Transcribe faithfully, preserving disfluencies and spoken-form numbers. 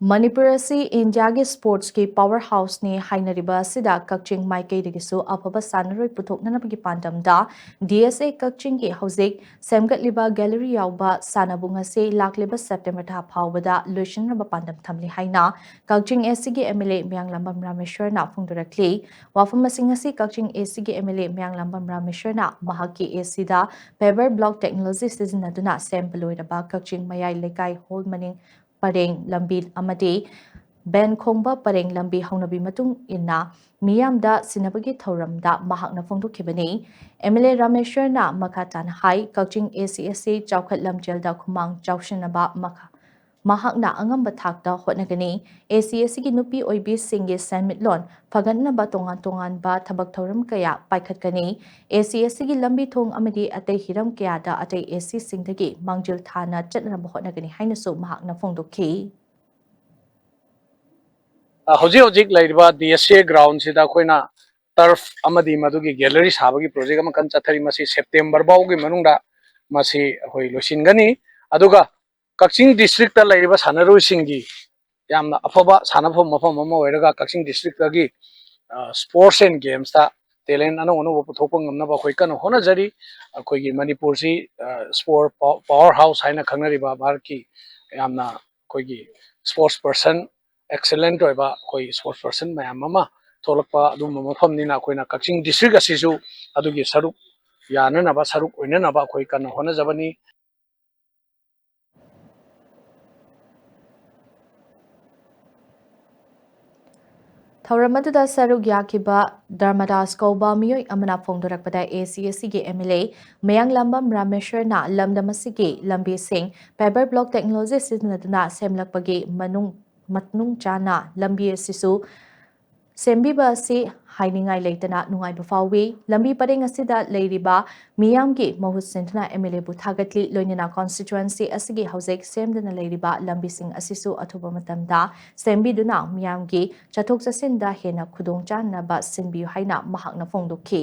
ꯃꯅꯤꯄꯨꯔ ꯑꯁꯤ ꯏꯟꯗꯤꯌꯥꯒꯤ ꯁ꯭ꯄꯣꯔꯠꯁꯀꯤ ꯄꯥꯋꯔ ꯍꯥꯎꯁꯅꯤ ꯍꯥꯏꯅꯔꯤꯕ ꯑꯁꯤꯗ ꯀꯛꯆꯤꯡ ꯃꯥꯏꯀꯩꯗꯒꯤꯁꯨ ꯑꯐꯕ ꯁꯥꯟꯅꯔꯣꯏ ꯄꯨꯊꯣꯛꯅꯅꯕꯒꯤ ꯄꯥꯟꯗꯝꯗ ꯗꯤ ꯑꯦꯁ ꯑꯦ ꯀꯛꯆꯤꯡꯒꯤ ꯍꯧꯖꯤꯛ ꯁꯦꯝꯒꯠꯂꯤꯕ ꯒꯦꯂꯔꯤ ꯌꯥꯎꯕ ꯁꯥꯟꯅꯕꯨꯡ ꯑꯁꯤ ꯂꯥꯛꯂꯤꯕ ꯁꯦꯞꯇꯦꯝꯕꯔ ꯊꯥ ꯐꯥꯎꯕꯗ ꯂꯣꯏꯁꯤꯟꯅꯕ ꯄꯥꯟꯗꯝ ꯊꯝꯂꯤ ꯍꯥꯏꯅ ꯀꯛꯆꯤꯡ ꯑꯦ ꯁꯤꯒꯤ ꯑꯦꯝ ꯑꯦꯜ ꯑꯦ ꯃꯌꯥꯡꯂꯥꯝꯕꯝ ꯔꯥꯃꯦꯁ꯭ꯋꯔꯅ ꯐꯣꯡꯗꯣꯔꯛꯂꯤ꯫ ꯋꯥꯐꯝ ꯑꯁꯤ ꯉꯁꯤ ꯀꯛꯆꯤꯡ ꯑꯦ ꯁꯤꯒꯤ ꯑꯦꯝ ꯑꯦꯜ ꯑꯦ ꯃꯌꯥꯡꯂꯥꯝꯕꯝ ꯔꯥꯃꯦꯁ꯭ꯋꯔꯅ ꯃꯍꯥꯛꯀꯤ ꯑꯦ ꯁꯤꯗ ꯄꯦꯕꯔ ꯕ꯭ꯂꯣꯛ ꯇꯦꯛꯅꯣꯂꯣꯖꯤ ꯁꯤꯖꯤꯟꯅꯗꯨꯅ ꯁꯦꯝꯕ ꯂꯣꯏꯔꯕ ꯀꯛꯆꯤꯡ ꯃꯌꯥꯏ ꯂꯩꯀꯥꯏ ꯍꯣꯜ ꯃꯅꯤꯡ ꯄꯔꯦꯡ ꯂꯝꯕꯤ ꯑꯃꯗꯤ ꯕꯦꯟ ꯈꯣꯡꯕ ꯄꯔꯦꯡ ꯂꯝꯕꯤ ꯍꯧꯅꯕꯤ ꯃꯇꯨꯡ ꯏꯟꯅ ꯃꯤꯌꯥꯝꯗ ꯁꯤꯟꯅꯕꯒꯤ ꯊꯧꯔꯝꯗ ꯃꯍꯥꯛꯅ ꯐꯣꯡꯗꯣꯛꯈꯤꯕꯅꯤ꯫ ꯑꯦꯝ ꯑꯦꯜ ꯑꯦ ꯔꯥꯃꯦꯁ꯭ꯋꯔꯅ ꯃꯈꯥ ꯇꯥꯅ ꯍꯥꯏ, ꯀꯛꯆꯤꯡ ꯑꯦ ꯁꯤ ꯑꯁꯤ ꯆꯥꯎꯈꯠ ꯂꯝꯖꯦꯜꯗ ꯈꯨꯃꯥꯡ ꯆꯥꯎꯁꯤꯟꯅꯕ ꯃꯈꯥ ꯃꯍꯥꯛꯅ ꯑꯉꯝꯕ ꯊꯥꯛꯇ ꯍꯣꯠꯅꯒꯅꯤ꯫ ꯑꯦ ꯁꯤ ꯑꯁꯤꯒꯤ ꯅꯨꯄꯤ ꯑꯣꯏꯕꯤꯁꯤꯡꯒꯤ ꯁꯦꯟꯃꯤꯠꯂꯣꯟ ꯐꯒꯠꯅꯕ ꯇꯣꯉꯥꯟ ꯇꯣꯉꯥꯟꯕ ꯊꯕꯛ ꯊꯧꯔꯝ ꯀꯌꯥ ꯄꯥꯏꯈꯠꯀꯅꯤ꯫ ꯑꯦ ꯁꯤ ꯑꯁꯤꯒꯤ ꯂꯝꯕꯤ ꯊꯣꯡ ꯑꯃꯗꯤ ꯑꯇꯩ ꯍꯤꯔꯝ ꯀꯌꯥꯗ ꯑꯇꯩ ꯑꯦ ꯁꯤꯁꯤꯡꯗꯒꯤ ꯃꯥꯡꯖꯤꯜ ꯊꯥꯅ ꯆꯠꯅꯕ ꯍꯣꯠꯅꯒꯅꯤ ꯍꯥꯏꯅꯁꯨ ꯃꯍꯥꯛꯅ ꯐꯣꯡꯗꯣꯛꯈꯤ꯫ ꯑ, ꯍꯧꯖꯤꯛ ꯍꯧꯖꯤꯛ ꯂꯩꯔꯤꯕ ꯗꯤ ꯑꯦꯁ ꯑꯦ ꯒ꯭ꯔꯥꯎꯟꯁꯤꯗ ꯑꯩꯈꯣꯏꯅ ꯇꯔꯐ ꯑꯃꯗꯤ ꯃꯗꯨꯒꯤ ꯒꯦꯂꯔꯤ ꯁꯥꯕꯒꯤ ꯄ꯭ꯔꯣꯖꯦꯛ ꯑꯃ ꯀꯟꯅ ꯆꯠꯊꯔꯤ꯫ ꯃꯁꯤ ꯁꯦꯞꯇꯦꯝꯕꯔ ꯐꯥꯎꯒꯤ ꯃꯅꯨꯡꯗ ꯃꯁꯤ ꯑꯩꯈꯣꯏ ꯂꯣꯏꯁꯤꯟꯒꯅꯤ꯫ ꯑꯗꯨꯒ ꯀꯛꯆꯤꯡ ꯗꯤꯁꯇ꯭ꯔꯤꯛꯇ ꯂꯩꯔꯤꯕ ꯁꯥꯟꯅꯔꯣꯏꯁꯤꯡꯒꯤ ꯌꯥꯝꯅ ꯑꯐꯕ ꯁꯥꯟꯅꯐꯝ ꯃꯐꯝ ꯑꯃ ꯑꯣꯏꯔꯒ ꯀꯛꯆꯤꯡ ꯗꯤꯁꯇ꯭ꯔꯤꯛꯇꯒꯤ, ꯑ, ꯁ꯭ꯄꯣꯔꯠꯁ ꯑꯦꯟ ꯒꯦꯝꯁꯇ ꯇꯦꯂꯦꯟ ꯑꯅꯧ ꯑꯅꯧꯕ ꯄꯨꯊꯣꯛꯄ ꯉꯝꯅꯕ ꯑꯩꯈꯣꯏ ꯀꯟꯅ ꯍꯣꯠꯅꯖꯔꯤ꯫ ꯑꯩꯈꯣꯏꯒꯤ ꯃꯅꯤꯄꯨꯔꯁꯤ, ꯑ, ꯁ꯭ꯄꯣꯔꯠ ꯄꯥ-, ꯄꯥꯋꯔ ꯍꯥꯎꯁ ꯍꯥꯏꯅ ꯈꯪꯅꯔꯤꯕ ꯚꯥꯔꯠꯀꯤ ꯌꯥꯝꯅ ꯑꯩꯈꯣꯏꯒꯤ ꯁ꯭ꯄꯣꯔꯠꯁ ꯄꯔꯁꯟ, ꯑꯦꯛꯁꯦꯂꯦꯟꯠ ꯑꯣꯏꯕ ꯑꯩꯈꯣꯏ ꯁ꯭ꯄꯣꯔꯠꯁ ꯄꯔꯁꯟ ꯃꯌꯥꯝ ꯑꯃ ꯊꯣꯛꯂꯛꯄ ꯑꯗꯨꯒꯨꯝꯕ ꯃꯐꯝꯅꯤꯅ ꯑꯩꯈꯣꯏꯅ ꯀꯛꯆꯤꯡ ꯗꯤꯁꯇ꯭ꯔꯤꯛ ꯑꯁꯤꯁꯨ ꯑꯗꯨꯒꯤ ꯁꯔꯨꯛ ꯌꯥꯅꯅꯕ, ꯁꯔꯨꯛ ꯑꯣꯏꯅꯅꯕ ꯑꯩꯈꯣꯏ ꯀꯟꯅ ꯍꯣꯠꯅꯖꯕꯅꯤ꯫ ꯊꯧꯔꯝ ꯑꯗꯨꯗ ꯁꯔꯨꯛ ꯌꯥꯈꯤꯕ ꯙꯔꯃꯗꯥꯁ ꯀꯧꯕ ꯃꯤꯑꯣꯏ ꯑꯃꯅ ꯐꯣꯡꯗꯣꯔꯛꯄꯗ, ꯑꯦ ꯁꯤ ꯑꯦꯁ ꯁꯤꯒꯤ ꯑꯦꯝ ꯑꯦꯜ ꯑꯦ ꯃꯌꯥꯡꯂꯥꯝꯕꯝ ꯔꯥꯃꯦꯁ꯭ꯋꯔꯅ ꯂꯝꯗꯝ ꯑꯁꯤꯒꯤ ꯂꯝꯕꯤꯁꯤꯡ ꯄꯦꯕꯔ ꯕ꯭ꯂꯣꯛ ꯇꯦꯛꯅꯣꯂꯣꯖꯤ ꯁꯤꯖꯤꯟꯅꯗꯨꯅ ꯁꯦꯝꯂꯛꯄꯒꯤ ꯃꯅꯨꯡ, ꯃꯅꯨꯡ ꯆꯥꯅ ꯂꯝꯕꯤ ꯑꯁꯤꯁꯨ ꯁꯦꯝꯕꯤꯕ ꯑꯁꯤ ꯍꯥꯏꯅꯤꯡꯉꯥꯏ ꯂꯩꯇꯅ ꯅꯨꯡꯉꯥꯏꯕ ꯐꯥꯎꯏ꯫ ꯂꯝꯕꯤ ꯄꯔꯦꯡ ꯑꯁꯤꯗ ꯂꯩꯔꯤꯕ ꯃꯤꯌꯥꯝꯒꯤ ꯃꯍꯨꯠ ꯁꯤꯟꯗꯨꯅ ꯑꯦꯝ ꯑꯦꯜ ꯑꯦꯕꯨ ꯊꯥꯒꯠꯂꯤ, ꯂꯣꯏꯅꯅ ꯀꯣꯟꯁꯇꯤꯇ꯭ꯋꯦꯟꯁꯤ ꯑꯁꯤꯒꯤ ꯍꯧꯖꯤꯛ ꯁꯦꯝꯗꯨꯅ ꯂꯩꯔꯤꯕ ꯂꯝꯕꯤꯁꯤꯡ ꯑꯁꯤꯁꯨ ꯑꯊꯨꯕ ꯃꯇꯝꯗ ꯁꯦꯝꯕꯤꯗꯨꯅ ꯃꯤꯌꯥꯝꯒꯤ ꯆꯠꯊꯣꯛ ꯆꯠꯁꯤꯟꯗ ꯍꯦꯟꯅ ꯈꯨꯗꯣꯡꯆꯥꯅꯕ ꯁꯤꯟꯕꯤꯌꯨ ꯍꯥꯏꯅ ꯃꯍꯥꯛꯅ ꯐꯣꯡꯗꯣꯛꯈꯤ꯫